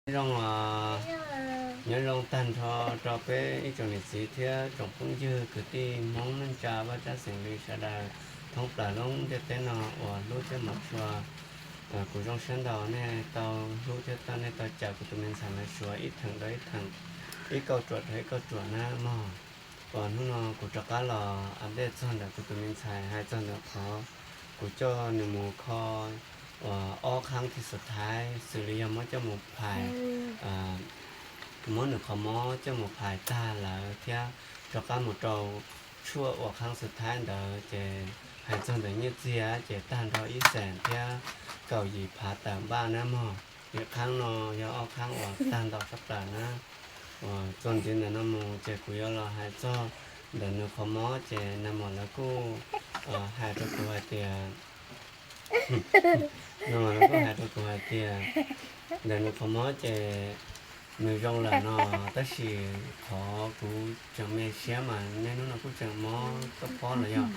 Nyob zoo, nyob zoo tag nrho rau peb ib tsoom niam txiv thiab tsoom phooj ywg kwv tij Hmoob neej tsa vaj tsab xeem li sawv daws thoob plaws lub ntiaj teb no uas hlub thiab hmov tshua. Kuv zoo siab ntau nej tau hlub thiab tau nej tau caum kuv tus me ntxhais Maiv Suav ib theem rau ib theem, ib kauj ruam rau ib kauj ruam na mog. Uas hnub no kuv rov qab los update txog ntawm kuv tus me ntxhais, hais txog ntawm qhov kuv coj nws mus kho uas ob qhaab thib xus thaiv, xws li yog muab coj mus phais, muab nws qhov mob coj mus phais tag lawm thiab rov qab mus rau tshuaj ua qhaab xus thaiv ntawd ces hais txog ntawm nyiaj txiag ces tag nrho ib xees thiab kaum yim phav tawm npaj na mog. Yim qhaab no yog ob qhaab uas tag ntau tshaj plaws na. Uas txuas ntxiv ntawm no mus ces kuv yuav los hais txog ntawm nws qhov mob ces nag hmo lawv kuj hais rau kuv hais tias, nag hmo lawv kuj hais rau kuv hais tias ntawm nws qhov mob ces nws zoo lawm no, tab sis qhov kuv tseem me siab mas niaj hnub no kuj tseem mob koj pob los yog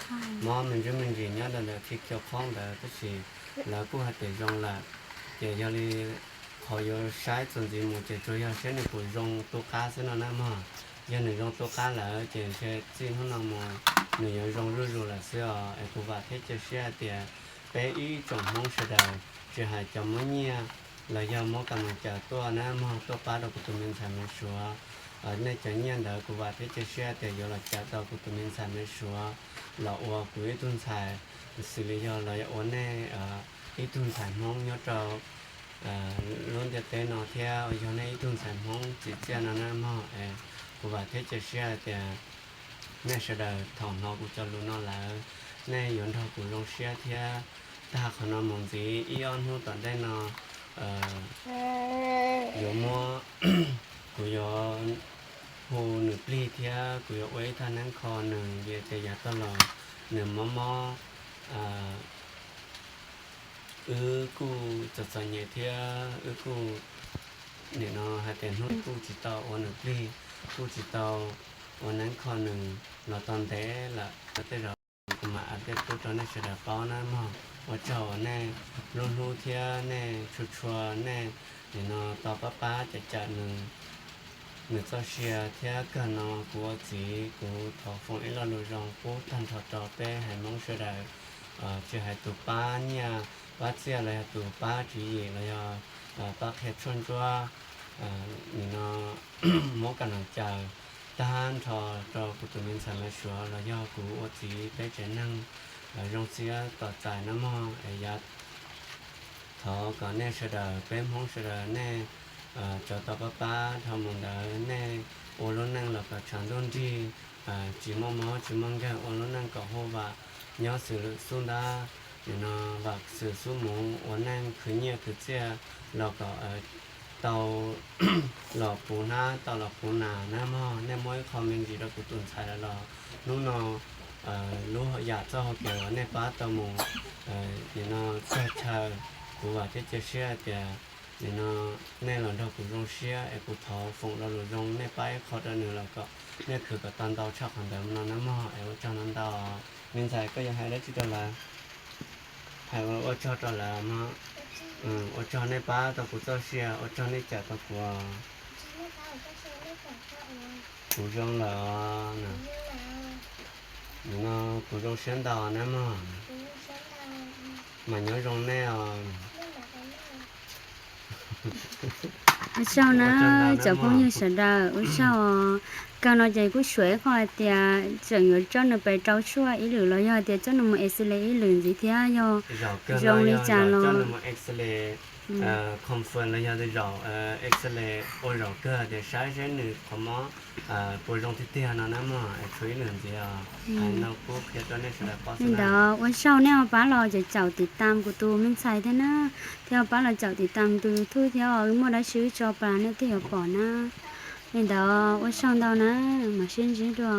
mob me ntsis me ntsis nyob ntawm ntawm thib kiau qhob ntawd, tab sis lawv kuj hais tias zoo lawm. Ces yog li qhov yuav saib txuas ntxiv mus ces tsuas yog saib nws puas zoo tu qab xwb no na mog. Yog nws zoo tu qab lawm ces ntshe txij hnub no mus nws yuav zoo zuj zus lawm xwb os. Es kuv vam thiab cia siab hais tias peb ib tsoom Hmoob sawv daws, tsis hais cov muab nyiaj los yog muab kas moos cawm tuaj na mog, tuaj pab rau kuv tus me ntxhais Maiv Suav, nej cov nyiaj ntawd kuv vam thiab cia siab tias yuav los cawm tau kuv tus me ntxhais Maiv Suav los ua kuv ib tug ntxhais, xws li yog los yog ua nej ib tug ntxhais Hmoob nyob rau lub ntiaj teb no thiab yog nej ib tug ntxhais Hmoob txim txiaj no na mog. Kuv vam thiab cia siab hais tias nej sawv daws thaum hnov kuv cov lus no lawm, nej yuav nrog kuv zoo siab thiab. Tag qhov no mus ntxiv ib ob hnub tom ntej no yuav muab, kuv yuav hu nws plig thiab kuv yuav ua ib thaj neeb kho nws vim tias yav tag los nws mob mob, wb kuj txom txom nyem thiab wb kuj nim no hais tias hnub kuj tsis tau ua nws plig, kuj tsis tau ua neeb kho nws los tau ntev lawm. Tej zaum kuv mam update pub rau nej sawv daws paub na mog. Ua tsaug uas nej hlub hlub thiab nej tshua tshua nej nim no tau pab pab cawm cawm nws, nws txoj sia thiab kawg no kuv ua txiv kuv thov foom ib lo lus zoo pub tag nrho rau peb haiv Hmoob sawv daws, tsis hais tus pab nyiaj pab txiaj los yog tus pab tswv yim los yog pab qhia tshuaj ntsuab, nim no muab kas noos caws tag nrho rau kuv tus me ntxhais Maiv Suav los yog kuv ua txiv peb tsev neeg zoo siab tos txais na mog. Es yav thov kom nej sawv daws peb Hmoob sawv daws nej tsov tau pab pab dhau mus ntawd nej ua lub neej los kom tshav ntuj nrig, tsis muaj mob tsis muaj nkeeg, ua lub neej kom huj vam, nyob xws lwm xub ntab, nim no vam xws xub muv, ua neej khwv nyiaj khwv txiaj los kom tau los puv hnab tau los puv nas na mog. Nej muab ib qho me ntsis rau kuv tus ntxhais lawm los hnub no lub yam txoj hau kev uas nej pab tau mus nim no txog chaw, kuv vam thiab cia siab tias nim no nej los nrog kuv zoo siab es kuv thov foom lo lus zoo nej pab ib qho rau nws los kom nej khwv kom tau ntau tshaj qhov ntawd no na mog. Es ua tsaug ntau ntau. Me ntxhais koj yuav hais dab tsi rau lawv? Hais ua tsaug rau lawv mog. Ua tsaug nej pab tau kuv txoj sia, ua tsaug nej cawm tau kuv. Kuv zoo lawm. Nim no kuv zoo siab ntau na mog. Mas nyob zoo nej os. Ua tsaug na cov phooj ywg sawv daws, ua tsaug. Kawg no ces kuj suav ib qho hais tias tseem yuav coj nws pais rau tshuaj ib lwm los yog tias coj nws mus X-ray ib lwm ntxiv thiab yog zoo li cas los confirm los yog zaum X-ray ua zaum kawg tias saib seb nws qhov mob puas zoo tiag tiag no na mog, tshuav ib lwm ntxiv os. Hais no kuj qhia rau nej sawv daws paub xwb. Li ntawd ua tsaug nej ho pab los caum caum tiv tam kuv tus me ntxhais thiab na, thiab ho pab los caum tiv tam tus YouTube thiab os, muaj dab tsi wb tso plas nej thiaj yuav pom na. Li ntawd ua tsaug ntau na, mam sib ntsib dua.